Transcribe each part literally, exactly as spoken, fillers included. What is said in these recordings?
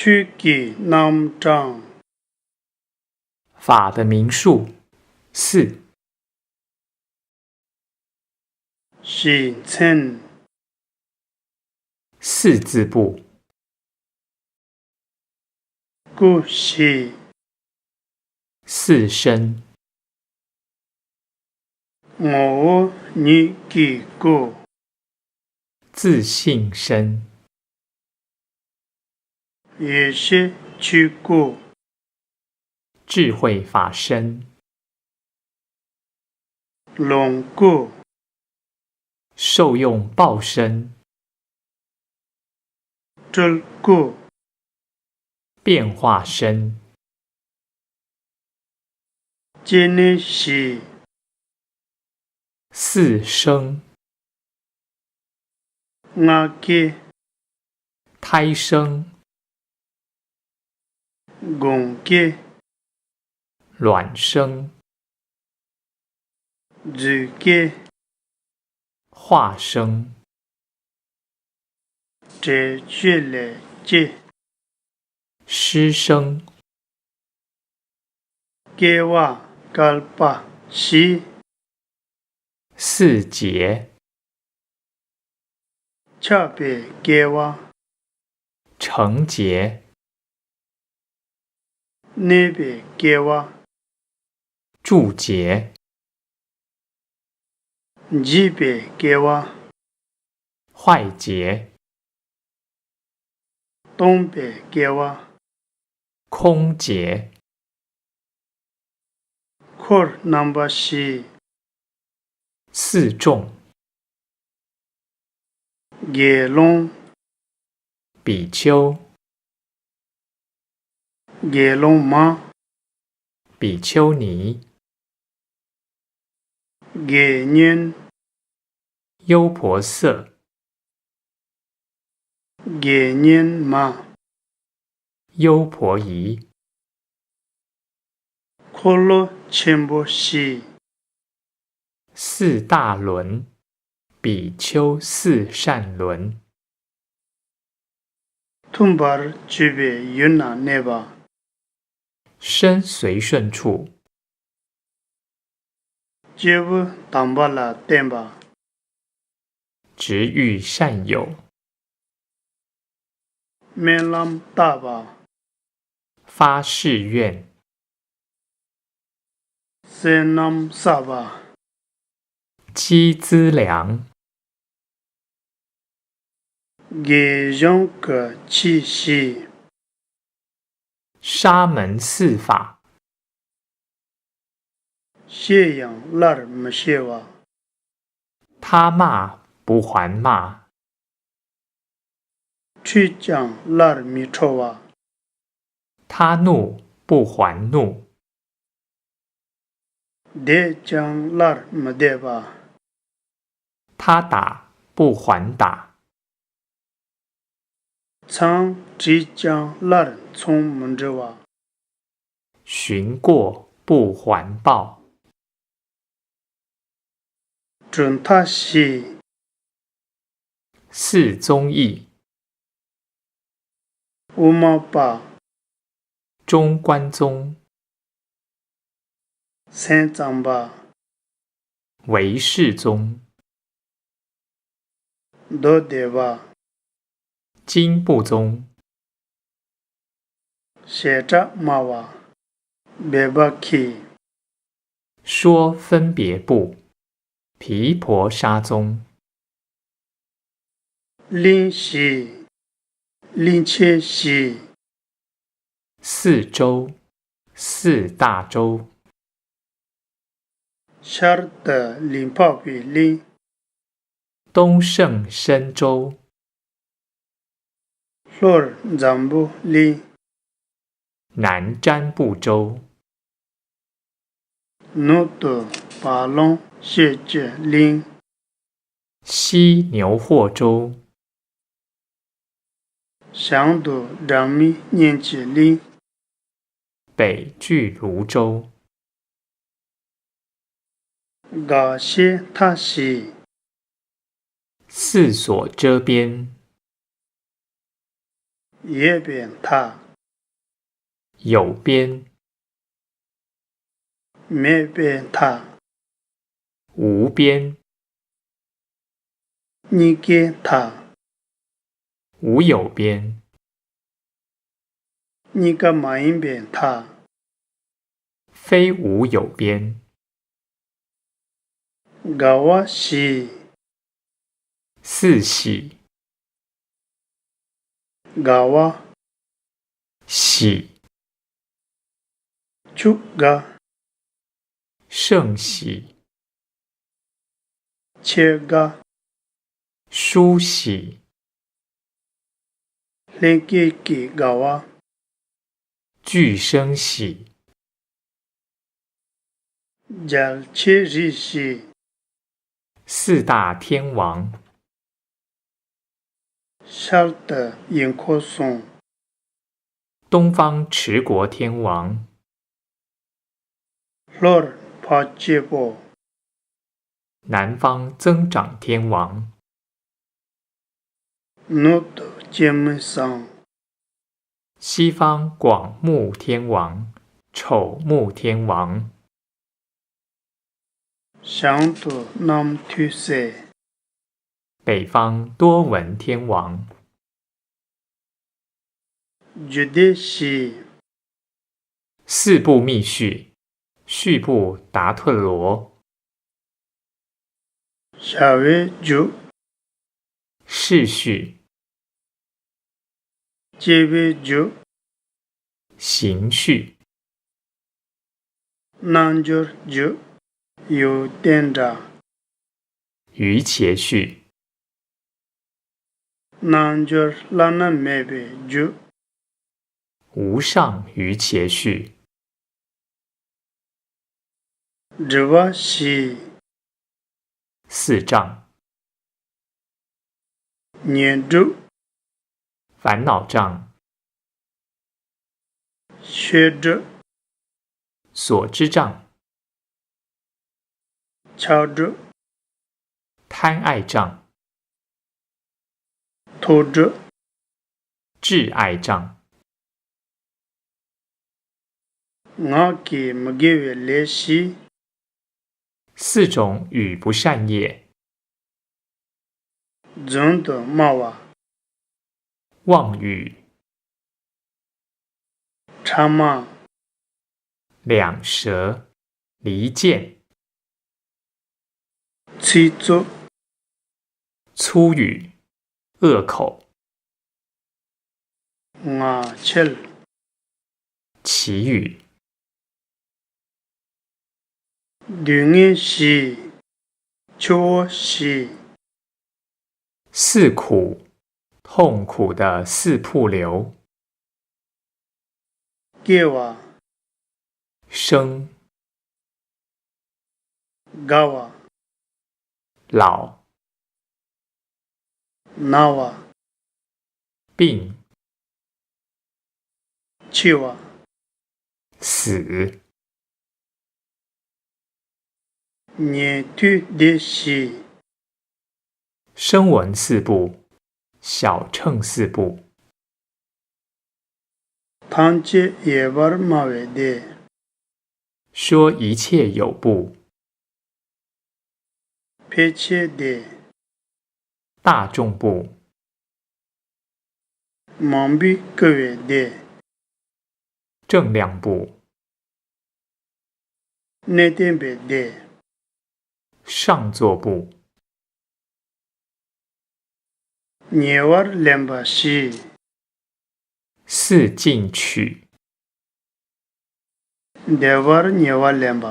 ཆོས་ཀྱི་རྣམ་གྲངས། 法的名数，四。 ཞེས་མཚན། 四字部。 སྐུ་ཞེས། 四身。 ངོ་བོ་ཉིད་ཀྱི་སྐུ། 自性身。 ཡེ་ཤེས་ཆོས་སྐུ། 智慧法身。 ལོངས་སྐུ། 受用报身。 སྤྲུལ་སྐུ། 变化身。 སྐྱེ་གནས་ཞེས། 四生。 མངལ་སྐྱེས། 胎生。 སྒོང་སྐྱེས། 卵生。 རྫུས་སྐྱེས། 化生。 བྲེ་གཅོད་ལས་སྐྱེས། 湿生。 སྐྱེ་བ་བསྐལ་པ་བཞི། 四劫。 ཆགས་པའི་སྐྱེ་བ། 成劫。 གནས་པའི་སྐྱེ་བ། 住劫。 འཇིག་པའི་སྐྱེ་བ། 坏劫。 སྟོང་པའི་སྐྱེ་བ། 空劫。 འཁོར་རྣམ་པ་བཞི། 四众。 དགེ་སློང་། 比丘。 དགེ་སློང་མ། 比丘尼。 དགེ་བསྙེན། 优婆塞。 དགེ་བསྙེན་མ། 优婆夷。 འཁོར་ལོ་ཆེན་པོ་བཞི། 四大轮。 比丘四善轮。 མཐུན་པར་གྱུར་པའི་ཡུལ་ན་གནས་པ། 身随顺处。 སྐྱེས་བུ་དམ་པ་ལ་བརྟེན་པ། 值遇善友。 སྨོན་ལམ་བཏབ་པ། 发誓愿。 བསོད་ནམས་བསགས་པ། 积资粮。 དགེ་སྦྱོང་གི་ཆོས་བཞི། 沙门四法。 བཤད་ཡང་སླར་མི་བཤད་པ། 他骂不还骂。 ཁྲོས་ཀྱང་སླར་མི་ཁྲོ་བ། 他怒不还怒。 བསྡད་ཀྱང་སླར་མི་བསྡད་པ། 他打不还打。 མཚང་བྲུས་ཀྱང་སླར་མཚང་མི་འབྲུ་བ། 寻过不还报。 གྲུབ་མཐའ་བཞི། 四宗义。 དབུ་མ་པ། 中观宗。 སེམས་ཙམ་པ། 唯识宗。 མདོ་སྡེ་པ། 经部宗。 བྱེ་བྲག་སྨྲ་བ། སྦས་པ་མཁས། 说分别不。毗婆沙宗。 གླིང་བཞི། གླིང་ཆེན་བཞི། 四周。 四大洲。 ཤར་དུ་ལུས་འཕགས་པའི་གླིང་། 东胜身洲。 ལྷོར་འཛམ་བུ་གླིང་། 南瞻部洲。 ནུབ་ཏུ་བ་ལང་སྤྱོད་ཀྱི་གླིང་། 西牛贺洲。 བྱང་དུ་སྒྲ་མི་སྙན་གྱི་གླིང་། 北俱泸州。 དགག་བྱའི་མཐའ་བཞི། 四锁遮边。ཡོད་པའི་མཐའ། 右边。 མེད་པའི་མཐའ། 无边。 གཉིས་ཀའི་མཐའ། 无有边。 གཉིས་ཀ་མ་ཡིན་པའི་མཐའ། 非无有边。 དགའ་བ་བཞི། 四喜。 དགའ་བ། 喜。 ཕྱུག་དགའ། 盛喜。 ཆེ་དགའ། 舒喜。 ལྷན་སྐྱེས་ཀྱི་དགའ་བ། 俱生喜。 རྒྱལ་ཆེ་རིགས་བཞི། 四大天王。 ཤར་དུ་དབྱི་ཁོག་སྲུང་། 东方持国天王。 ལྷོར་འཕགས་སྐྱེས་པོ། 南方增长天王。 ནུབ་ཏུ་སྐྱེད་མོས་བཟང་། 西方广目天王、丑目天王。 བྱང་དུ་རྣམ་ཐོས་སྲས། 北方多闻天王。 རྒྱུད་སྡེ་བཞི། 四部密续。 序部达陀罗。 བྱ་བའི་རྒྱུད། 世序。 སྐྱེ་བའི་རྒྱུད། 行序。 རྣལ་འབྱོར་རྒྱུད། ཡུལ་བསྟན་དགྲ། 瑜伽序。 རྣལ་འབྱོར་བླ་ན་མེད་པའི་རྒྱུད། 无上瑜伽序。 སྒྲིབ་པ་བཞི། 四障。 ཉོན་སྒྲིབ། 烦恼障。 ཆོས་སྒྲིབ། 所知障。 ཆགས་སྒྲིབ། 贪爱障。 ཐོགས་སྒྲིབ། 执爱障。 ངག་གི་མི་དགེ་བའི་ལས་བཞི། 四种语不善业。 རྫུན་དུ་སྨྲ་བ། 妄语。 ཕྲ་མ། 两舌、离间。 ཚིག་རྩུབ། 粗语、恶口。 ངག་འཁྱལ། 绮语。 སྡུག་བསྔལ་བཞི། ཆུ་བོ་བཞི། 四苦，痛苦的四瀑流。 སྐྱེ་བ། 生。 རྒ་བ། 老。 ན་བ། 病。 འཆི་བ། 死。 ཉན་ཐོས་སྡེ་བཞི། 声闻四部，小乘四部。 ཐམས་ཅད་ཡོད་པར་སྨྲ་བའི་སྡེ། 说一切有部。 ཕལ་ཆེར་སྡེ། 大众部。 མང་པོས་བསྐུལ་བའི་སྡེ། 正量部。 གནས་བརྟན་པའི་སྡེ། 上座部。 ཉེ་བར་ལེན་པ་བཞི། 四进取。 བདེ་བར་ཉེ་བར་ལེན་པ།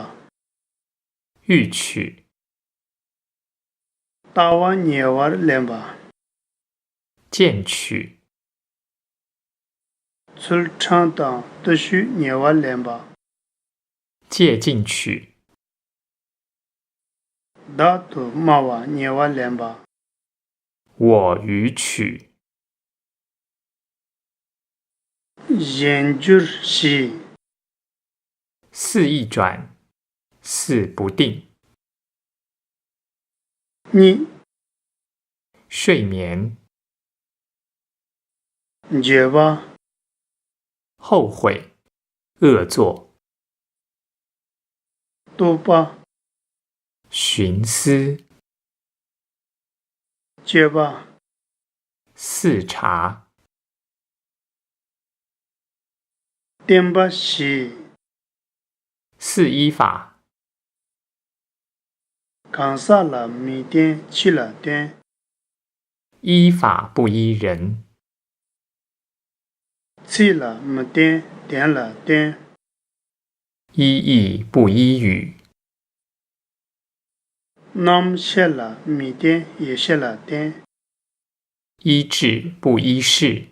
欲取。 ལྟ་བ་ཉེ་བར་ལེན་པ། 见取。 ཚུལ་ཁྲིམས་དང་བརྟུལ་ཞུགས་ཉེ་བར་ལེན་པ། 戒禁取。 བདག་ཏུ་སྨྲ་བ་ཉེ་བར་ལེན་པ། 我予取。 གཞན་འགྱུར་བཞི། 似易转，似不定。 གཉིད། 睡眠。འགྱོད་པ། 后悔、恶作。 རྟོག་པ། 寻思。 དཔྱད་པ། 视察。 བསྟན་པ་བཞི། 四依法。 གང་ཟག་ལ་མི་བརྟེན་ཕྱི་ལ་བརྟེན། 依法不依人。 ཚིག་ལ་མི་བརྟེན་དོན་ལ་བརྟེན། 依义不依语。 རྣམ་བཤད་ལ་མི་བརྟེན་ཡེ་ཤེས་ལ་བརྟེན། 依智不依事。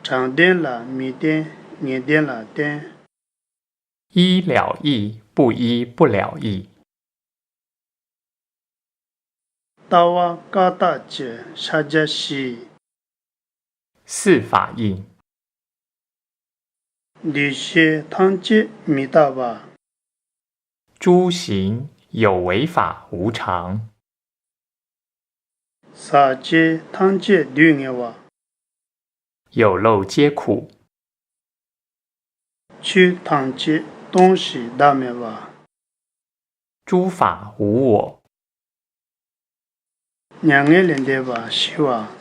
དྲང་དོན་ལ་མི་བརྟེན་ངེས་དོན་ལ་བརྟེན། 依了义不依不了义。 ལྟ་བ་བཀའ་རྟགས་ཀྱི་ཕྱག་རྒྱ་བཞི། 四法印。 འདུ་བྱེད་ཐམས་ཅད་མི་རྟག་པ། 诸行有为法无常。 ཟག་བཅས་ཐམས་ཅད་སྡུག་བསྔལ་བ། 有漏皆苦。 ཆོས་ཐམས་ཅད་སྟོང་ཞིང་བདག་མེད་པ། 诸法无我。 མྱ་ངན་ལས་འདས་པ་ཞི་བ།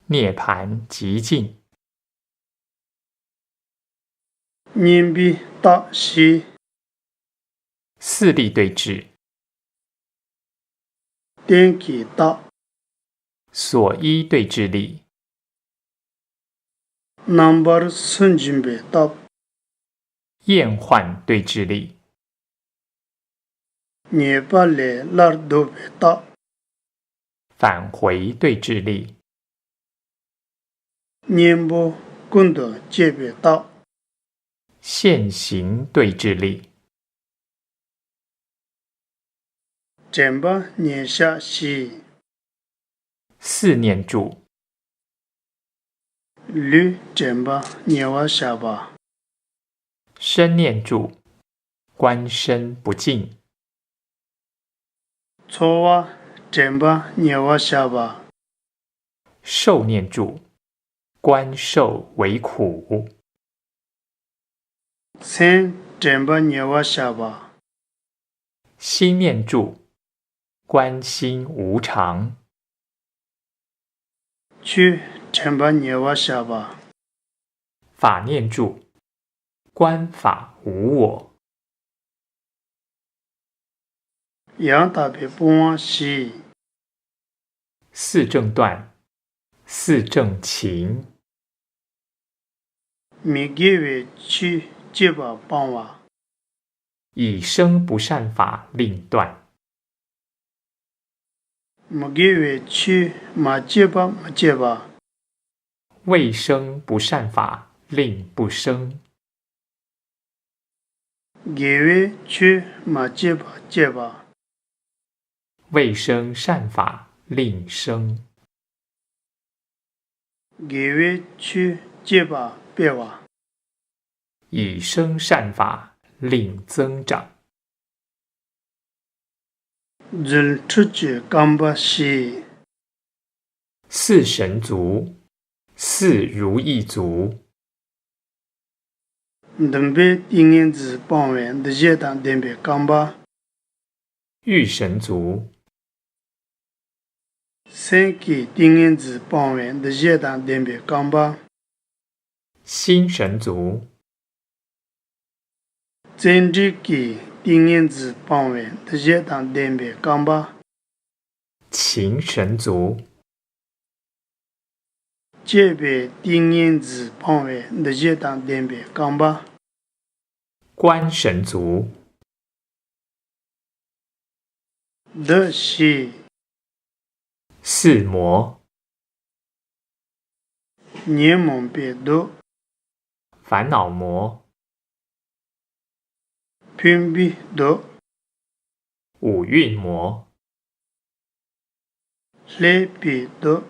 涅槃极尽。 གཉིས་པའི་རྟགས་བཞི། 四力对治。 རྟེན་གྱི་རྟགས། 所依对治力。 རྣམ་པར་སུན་འབྱིན་པའི་རྟགས། 厌患对治力。 ཉེས་པ་ལས་སླར་ལྡོག་པའི་རྟགས། 返回对治力。 གཉེན་པོ་ཀུན་ཏུ་སྤྱོད་པའི་རྟགས། 现行对治力。 དྲན་པ་ཉེར་བཞག་བཞི། 四念住。 ལུས་དྲན་པ་ཉེ་བར་བཞག་པ། 身念住，观身不净。 ཚོར་བ་དྲན་པ་ཉེ་བར་བཞག་པ། 受念住，观受为苦。 སེམས་དྲན་པ་ཉེ་བར་བཞག་པ། 心念住，观心无常。 ཆོས་དྲན་པ་ཉེ་བར་བཞག་པ། 法念住，观法无我。 ཡང་དག་པའི་སྤོང་བ་བཞི། 四正断，四正勤。 མི་དགེ་བའི་ཆོས་སྤྱོད་པ་སྤང་བ། 以身不善法令断。 མི་དགེ་བའི་ཆོས་མ་སྤྱོད་པ་མི་སྤྱོད་པ། 未生不善法令不生。 དགེ་བའི་ཆོས་མ་སྤྱོད་པ་སྤྱོད་པ། 未生善法令生。 དགེ་བའི་ཆོས་སྤྱོད་པ་སྤེལ་བ། 以生善法令增长。 རྫུ་འཕྲུལ་གྱི་རྐང་པ་བཞི། 四神足，四如意足。 འདུན་པའི་ཏིང་ངེ་འཛིན་སྤངས་པའི་འདུ་བྱེད་དང་ལྡན་པའི་རྐང་པ། 御神足。 སེམས་ཀྱི་ཏིང་ངེ་འཛིན་སྤངས་པའི་འདུ་བྱེད་དང་ལྡན་པའི་རྐང་པ། 心神足。 བརྩོན་འགྲུས་ཀྱི་ཏིང་ངེ་འཛིན་སྤངས་པའི་འདུ་བྱེད་དང་ལྡན་པའི་རྐང་པ། 情神足。 སྤྱོད་པའི་ཏིང་ངེ་འཛིན་སྤངས་པའི་འདུ་བྱེད་དང་ལྡན་པའི་རྐང་པ། 观神足。 བདུད་བཞི། 四魔。 ཉོན་མོངས་པའི་བདུད། 烦恼魔。 འཕེན་པའི་བདུད། 五蕴魔。 ལྷའི་བུའི་བདུད།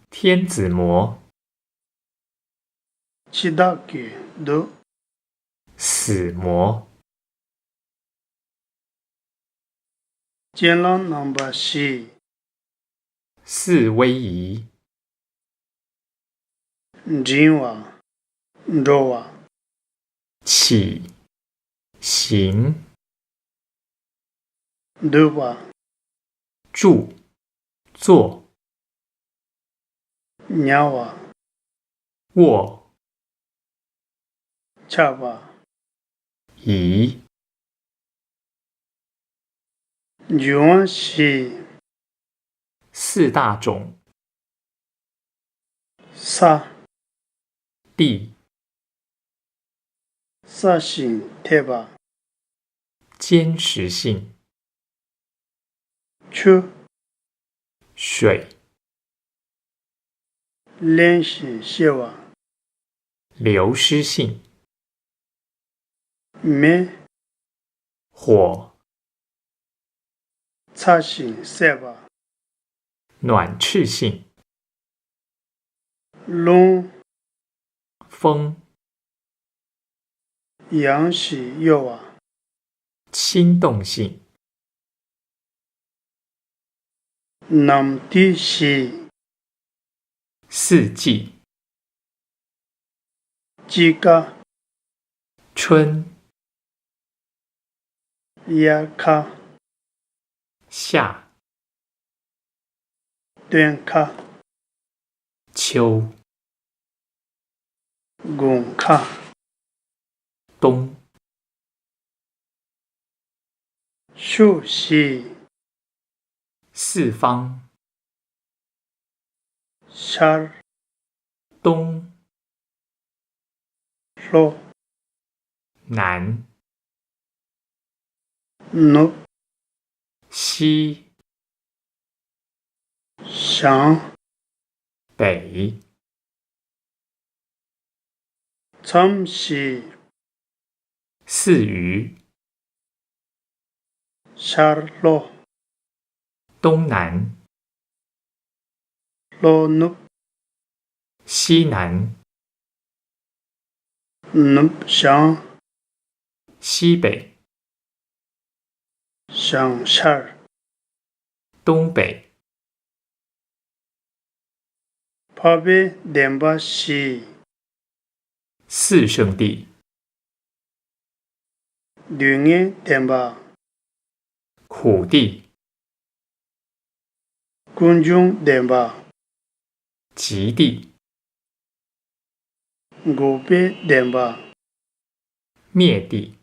天子魔。 འཆི་བདག་གི་བདུད། 死魔。 སྤྱོད་ལམ་རྣམ་པ་བཞི། 四威仪。འགྲིམ་པ། འགྲོ་བ། 起，行。འདུག་པ།住，坐。 ཉལ་བ། 卧。 ཆགས་པ། 移。འབྱུང་བ་བཞི། 四大种。 ས། 地。 སྲ་ཞིང་འཐས་པ། 坚实性。 ཆུ། 水。 བརླན་ཞིང་གཤེར་བ། 流失性。 མེ། 火。 ཚ་ཞིང་བསྲེགས་པ། 暖赤性。 རླུང་། 风。 ཡང་ཞིང་གཡོ་བ། 轻动性。 ནམ་དུས་བཞི། 四季。 དཔྱིད་ཀ། 春。 དབྱར་ཁ། 夏。 སྟོན་ཁ། 秋。 དགུན་ཁ། 冬。 ཕྱོགས་བཞི། 四方。 ཤར། 东。 ལྷོ། 南。 ནུབ། 西。 བྱང་། 北。 མཚམས་བཞི། 四余。 ཤར་ལྷོ། 东南。 ལྷོ་ནུབ། 西南。 ནུབ་བྱང་། 西北。 བྱང་ཤར། 东北。 འཕགས་པའི་བདེན་པ་བཞི། 四圣谛。 སྡུག་བསྔལ་བདེན་པ། 苦諦。 ཀུན་འབྱུང་བདེན་པ། 极諦。 འགོག་པའི་བདེན་པ། 灭諦。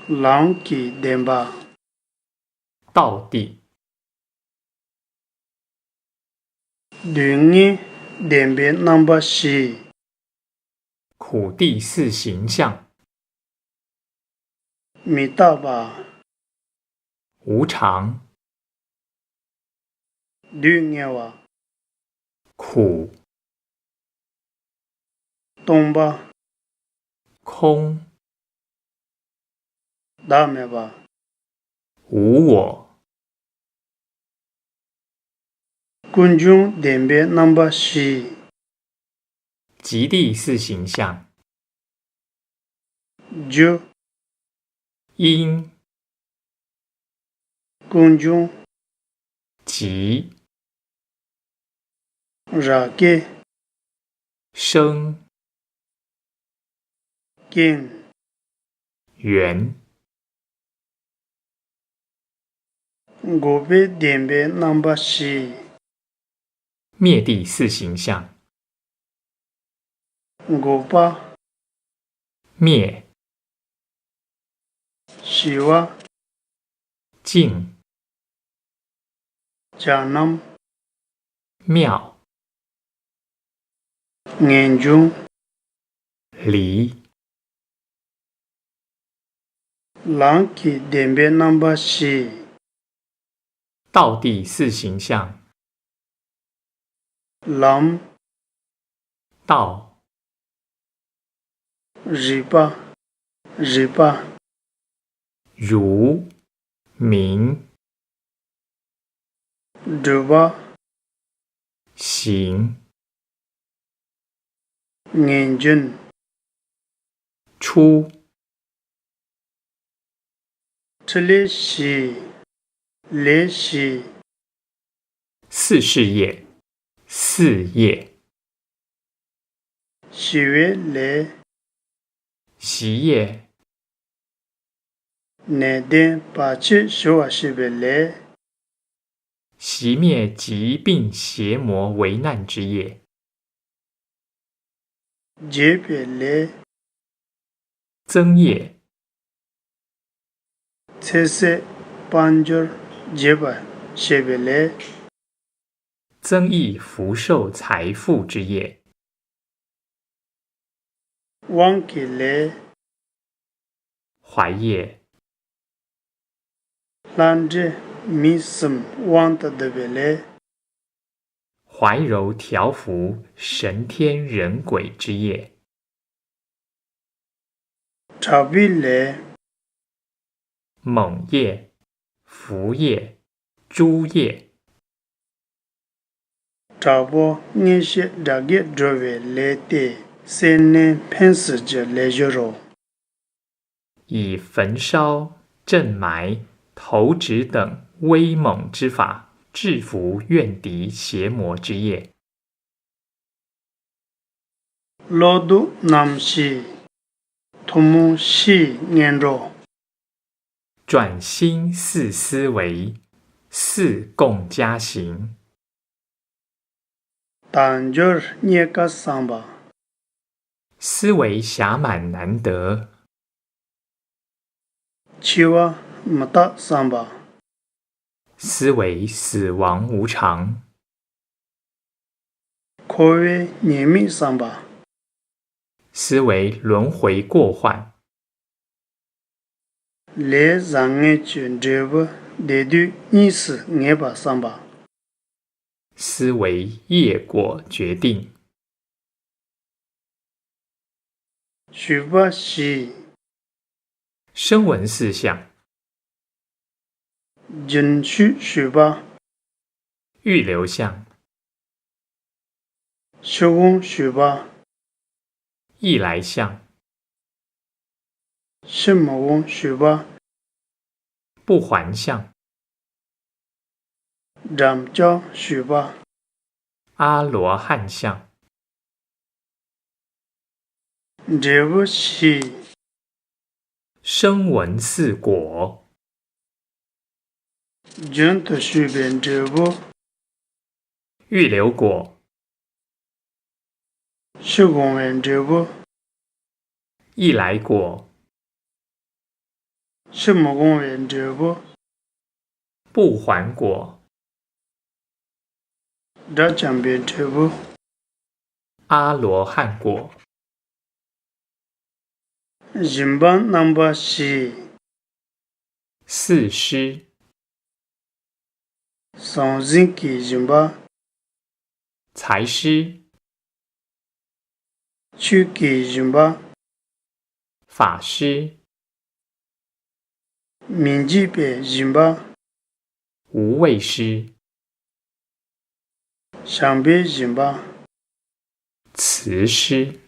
ལམ་གྱི་བདེན་པ། 道諦。 སྡུག་བསྔལ་བདེན་པའི་རྣམ་པ་བཞི། 苦諦四形象。 མི་རྟག་པ། 无常。 སྡུག་བསྔལ་བ། 苦。 སྟོང་པ། 空。 བདག་མེད་པ། 无我。 ཀུན་འབྱུང་བདེན་པའི་རྣམ་པ་བཞི། 极地四形象。 རྒྱུ། 因。 ཀུན་འབྱུང་། 极。 ར་སྐྱེས། 生。 རྐྱེན། 缘。 འགོག་པའི་བདེན་པའི་རྣམ་པ་བཞི། 灭地四形象。 འགོག་པ། 灭。 ཞི་བ། 静。 བྱ་རྣམས། 妙。 ངེས་འབྱུང་། 离。 ལམ་གྱི་བདེན་པའི་རྣམ་པ་བཞི། 道地四形象。 ལམ། 道。 རིག་པ། རིག་པ། 如，名。 སྒྲུབ་པ། 行。 ངེས་འབྱུང་། 出。 ཕྲིན་ལས་བཞི། ལས་བཞི། 四事业。四业。ཞི་བའི་ལས། 洗业。 ནད་ལྡན་བར་ཆད་ཞི་བར་བྱེད་པའི་ལས། 熄灭疾病邪魔为难之业。 རྒྱས་པའི་ལས། 增业。 ཚེ་ཟད་དཔལ་འབྱོར་རྒྱས་པར་བྱེད་པའི་ལས། 增益福寿财富之业。 དབང་གི་ལས། 怀业。 ལྷ་འདྲེ་མི་གསུམ་དབང་དུ་བསྡུ་བའི་ལས། 怀柔调伏神天人鬼之业。 དྲག་པོའི་ལས། 猛业、伏业、诛业。 དྲག་པོ་མངོན་ཤེས་དགྲ་བགེགས་སྒྲོལ་བའི་ལས་ཏེ། སེར་སྣའི་འཕེན་སྲིད་ཀྱི་ལས་སྦྱོར་རོ། 以焚烧、镇埋、投擲等威猛之法，制服怨敌邪魔之业。 བློ་ལྡོག་རྣམ་ཤེས། ཐུན་མོང་ཕྱིའི་ངན་འགྲོ། 转心似思维，似共加行。 དལ་འབྱོར་རྙེད་དཀའ་བསམ་པ། 思维狭满难得。 འཆི་བ་མི་རྟག་བསམ་པ། 思维死亡无常。 འཁོར་བའི་ཉེས་དམིགས་བསམ་པ། 思维轮回过患。 ལས་བཟང་ངན་གྱི་འབྲས་བུ་བདེ་སྡུག་གཉིས་སུ་ངེས་པ་བསམ་པ། 思维业果决定。 ཞུས་པ་བཞི། 声闻四相。 རྒྱུན་ཞུགས་ཞུས་པ། 预留相。 ཕྱིར་འོང་ཞུས་པ། 意来相。 ཕྱིར་མི་འོང་ཞུས་པ། 不还相。 འགྲམ་ལྕག་ཞུས་པ། 阿罗汉相。 འབྲས་བུ་བཞི། 声闻四果。 རྒྱུན་དུ་ཞུས་པའི་འབྲས་བུ། 预留果。 ཕྱིར་འོང་བའི་འབྲས་བུ། 意来果。 ཕྱིར་མི་འོང་བའི་འབྲས་བུ། 不还果。 དགྲ་བཅོམ་པའི་འབྲས་བུ། 阿罗汉果。 སྦྱིན་པ་རྣམ་པ་བཞི། 四施。 ཟང་ཟིང་གི་སྦྱིན་པ། 财施。 ཆོས་ཀྱི་སྦྱིན་པ། 法施。 མི་འཇིགས་པའི་སྦྱིན་པ། 无畏施。 བྱམས་པའི་སྦྱིན་པ། 慈施。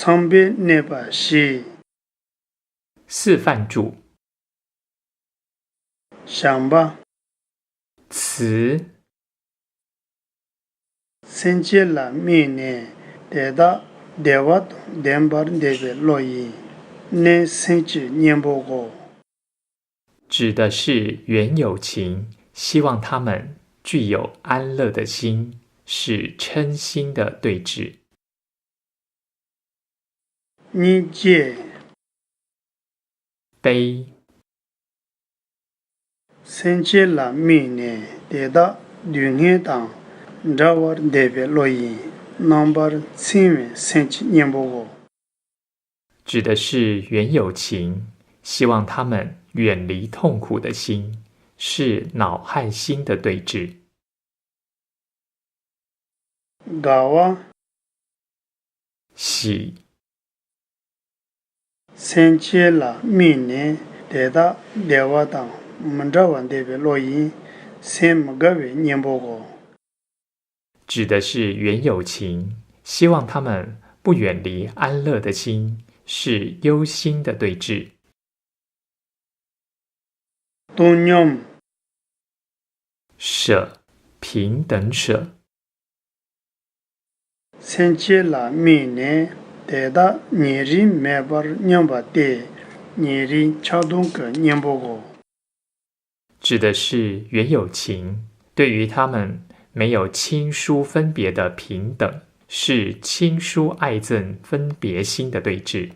ཚངས་པའི་གནས་པ་བཞི། 四梵住。 བྱམས་པ། 慈。 སེམས་ཅན་ལ་དམིགས་ནས་དེ་དག་བདེ་བ་དང་ལྡན་པར་འདོད་པའི་བློ་ཡིན། སྨོན་སེམས་ཀྱི་གཉེན་པོའོ། 指的是缘有情，希望他们具有安乐的心，是嗔心的对治。 སྙིང་རྗེ། 悲。 སེམས་ཅན་ལ་དམིགས་ནས་དེ་དག་སྡུག་བསྔལ་དང་བྲལ་བར་འདོད་པའི་བློ་ཡིན། རྣམ་པར་འཚེ་བའི་སེམས་ཀྱི་གཉེན་པོའོ། 指的是缘有情，希望他们远离痛苦的心，是恼害心的对治。 དགའ་བ། 喜。 སེམས་ཅན་ལ་དམིགས་ནས་དེ་དག་བདེ་བ་དང་མི་འབྲལ་བར་འདོད་པའི་བློ་ཡིན། སེམས་མི་དགའ་བའི་གཉེན་པོའོ། 指的是缘有情，希望他们不远离安乐的心，是忧心的对治。 བཏང་སྙོམས། 舍，平等舍。མཚན་བཅས་ལ་དམིགས་ནས་དེ་དག་ཉེ་རིང་མེད་པར་སྙམ་པ་སྟེ། ཉེ་རིང་ཆགས་སྡང་གི་གཉེན་པོའོ། 指的是原有情，对于他们没有亲疏分别的平等，是亲疏爱憎分别心的对峙。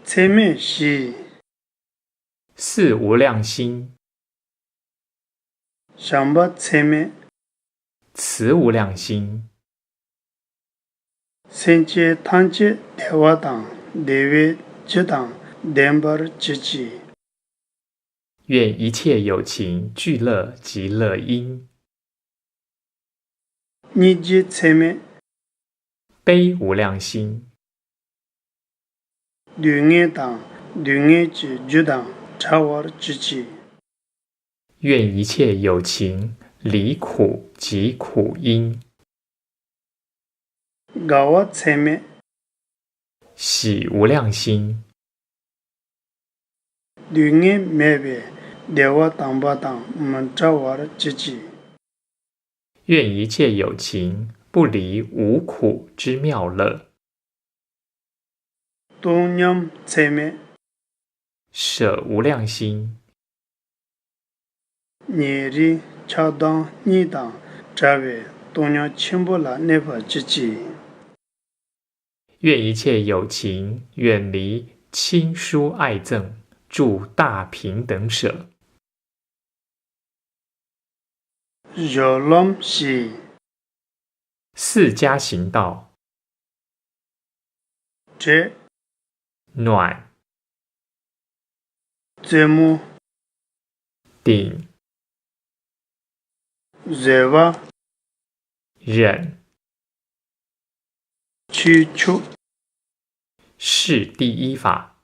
ཚད་མེད་བཞི། 四无量心。 བྱམས་པ་ཚད་མེད། 慈无量心。 སེམས་ཅན་ཐམས་ཅད་བདེ་བ་དང་བདེ་བའི་རྒྱུ་དང་ལྡན་པར་གྱུར་ཅིག། 愿一切有情具乐极乐因。 སྙིང་རྗེ་ཚད་མེད། 悲无量心。 སྡུག་བསྔལ་དང་སྡུག་བསྔལ་གྱི་རྒྱུ་དང་བྲལ་བར་གྱུར་ཅིག། 愿一切有情离苦及苦因。 དགའ་བ་ཚད་མེད། 喜无量心。 སྡུག་བསྔལ་མེད་པའི་བདེ་བ་དམ་པ་དང་མི་འབྲལ་བར་གྱུར་ཅིག། 愿一切有情不离无苦之妙乐。 བཏང་སྙོམས་ཚད་མེད། 舍无量心。 ཉེ་རིང་ཆགས་སྡང་གཉིས་དང་བྲལ་བའི་བཏང་སྙོམས་ཆེན་པོ་ལ་གནས་པར་གྱུར་ཅིག། 愿一切有情远离亲疏爱憎，住大平等舍。 སྦྱོར་ལམ་བཞི། 四加行道。 དྲོད། 暖。 རྩེ་མོ། 顶。 བཟོད་པ། 忍。 ཆོས་ཕྱོགས། 是第一法。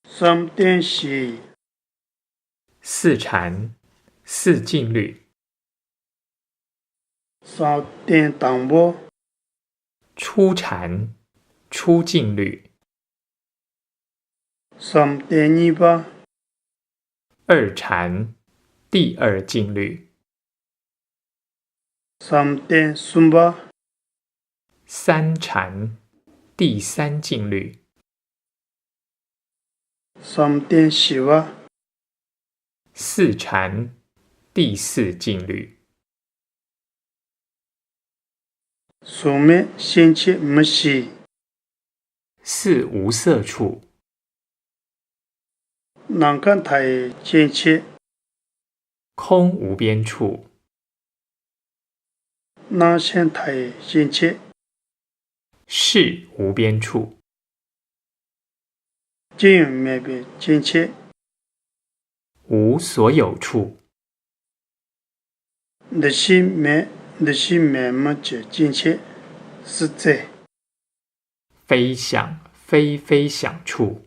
བསམ་གཏན་བཞི། 四禅，四静虑。 བསམ་གཏན་དང་པོ། 初禅，初静虑。 བསམ་གཏན་གཉིས་པ། 二禅，第二静虑。 བསམ་གཏན་གསུམ་པ། 三禅，第三静虑。 བསམ་གཏན་བཞི་པ། 四禅，第四静虑。 གཟུགས་མེད་སྐྱེ་མཆེད་མི་ཤེས། 四无色处。 ནམ་མཁའ་མཐའ་ཡས་སྐྱེ་མཆེད། 空无边处。 རྣམ་ཤེས་མཐའ་ཡས་སྐྱེ་མཆེད། 识无边处。 ཅི་ཡང་མེད་པའི་སྐྱེ་མཆེད། 无所有处。 འདུ་ཤེས་མེད། འདུ་ཤེས་མེད་མི་གྱི་སྐྱེ་མཆེད། 四智། 非想非非想处，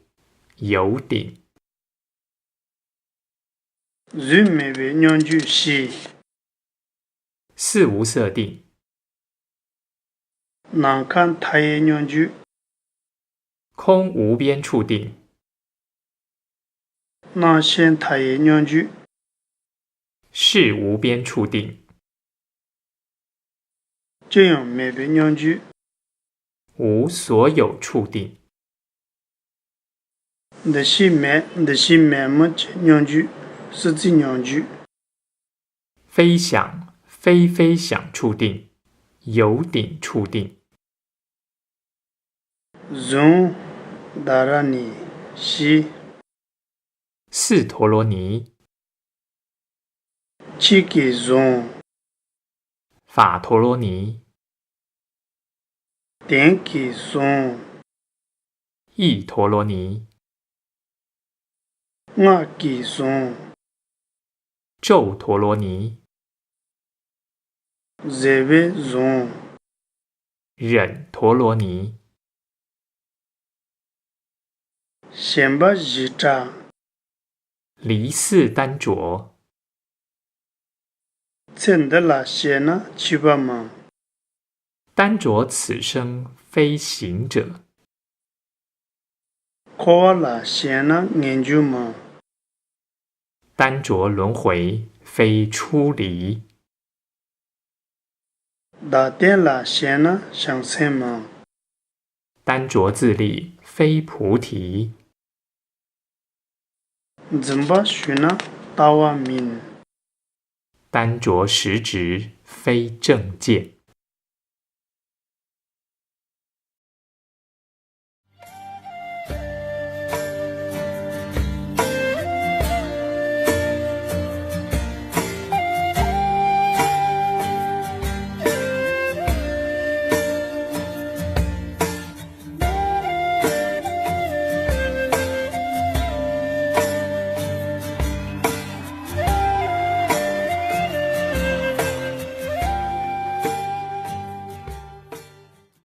有定。 གཟུགས་མེད་པའི་སྙོམས་འཇུག་བཞི། 四无色定。 ནམ་མཁའ་མཐའ་ཡས་སྙོམས་འཇུག། 空无边处定。 རྣམ་ཤེས་མཐའ་ཡས་སྙོམས་འཇུག། 识无边处定。 ཅི་ཡང་མེད་པའི་སྙོམས་འཇུག། 无所有处定。 འདུ་ཤེས་མེད། འདུ་ཤེས་མེད་མི་གྱི་སྙོམས་འཇུག། 四智སྙོམས་འཇུག། 非想非非想处定，有定处定。 གཟུངས། ད་ར་ཎི་བཞི། 四陀罗尼。 ཆོས་ཀྱི་གཟུངས། 法陀罗尼。 དོན་གྱི་གཟུངས། 意陀罗尼。 སྔགས་ཀྱི་གཟུངས། 咒陀罗尼。 བཟོད་པའི་གཟུངས། 忍陀罗尼。 ཞེན་པ་བཞི་སྐྲག། 离四耽着。 ཚེ་འདི་ལ་ཞེན་ན་འཆི་བ་མང་། 耽着此生非行者。 འཁོར་བ་ལ་ཞེན་ན་ངེས་འབྱུང་མང་། 耽着轮回非出离。 བདག་གཏན་ལ་བཞེས་ན་བྱང་སེམས་མ། 单着自利非菩提。 འཛིན་པ་ཞུས་ན་ལྟ་བ་མིན། 单着实执非正见。